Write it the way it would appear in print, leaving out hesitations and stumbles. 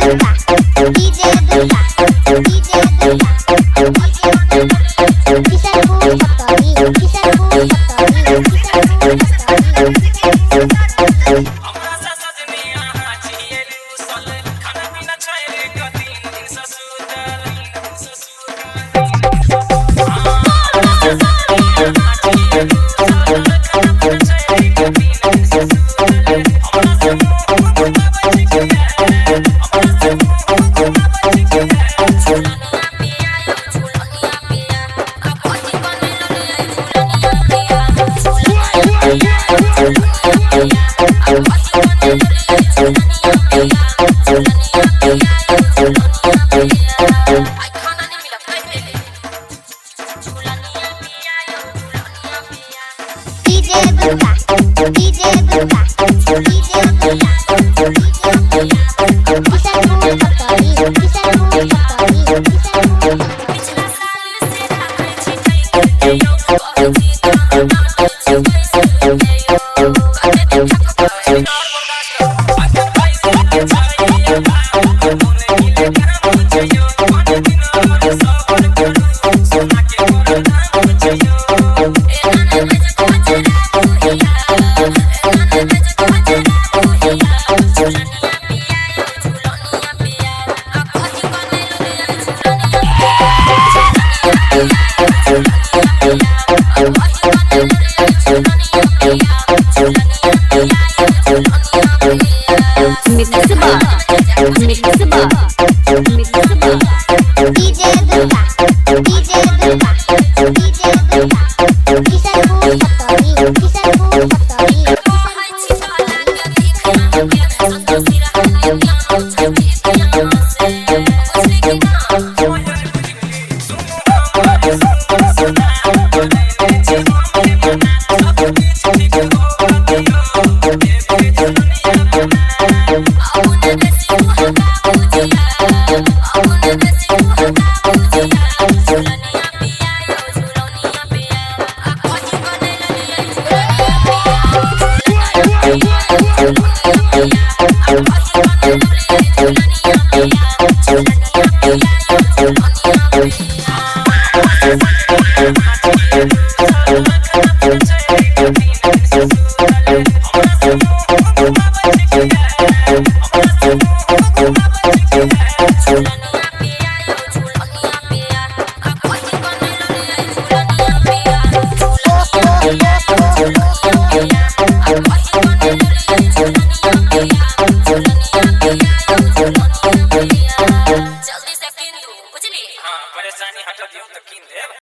Durga, DJ Durga, DJ Durga, DJ Durga, Kishanpur Saptari, Kishanpur Saptari, Kishanpur Saptari. हमरा से सजनी अहाँ छियै रूसल, खाना पीना छोड़ि कऽ तीन दिन सँ सुतल, तीन दिन सँ सुतल, तीन दिन सँ सुतल। हमरा से सजनी अहाँ छियै रूसल, खाना पीना छोड़ि कऽ तीन दिन सँ सुतल। हमरा से मुँह घुमाबै छी किया, हमरा से मुँह घुमाबै छी किया। झूलनिया पिया यो झूलनिया पिया आ कथी बनेलो रे झूलनिया पिया, झूलनिया पिया झूलनिया पिया आ कथी बनेलो रे झूलनिया पिया, झूलनिया पिया झूलनिया पिया। आई खाना नहीं मिला कैसे ले झूलनिया पिया यो झूलनिया पिया। DJ Durga, DJ Durga, DJ Durga, DJ Durga, Kishanpur Saptari, Kishanpur Saptari, Kishanpur Saptari. पिछला साल से राखै छी ठैके यौ, कहै छी तऽ मानै छी कैसे यौ, कते दिन थकबै छी। एना ने बेच कचरा बुहिया, एना ने बेच कचरा बुहिया। झूलनिया पिया यौ झूलनिया पिया आ कथी बनेलो रे झूलनिया पिया, झूलनिया पिया झूलनिया पिया आ कथी बनेलो रे झूलनिया पिया, झूलनिया पिया झूलनिया पिया। Mix by, mix by, mix by. DJ Durga, DJ Durga, DJ Durga, Kishanpur Saptari, Kishanpur Saptari, कहै छी काला के देख अहाँके संतोषी रहने क्यों छै देख यहाँ से, बुझली कि ना। आउ ने बेसी मुहका बुझिया, आउ ने बेसी मुहका बुझिया। झूलनिया पिया यो झूलनिया पिया आ कथी बनेलो रे झूलनिया पिया, झूलनिया पिया झूलनिया पिया आ कथी बनेलो रे झूलनिया पिया, झूलनिया पिया झूलनिया पिया। झूलनिया पिया यो झूलनिया पिया आ कथी बनेलो रे झूलनिया पिया, झूलनिया पिया झूलनिया पिया आ कथी बनेलो रे झूलनिया पिया, झूलनिया पिया झूलनिया पिया। जल्दी से किन दू बुझली। परेशानी हटा दियौ तऽ कीन लेब।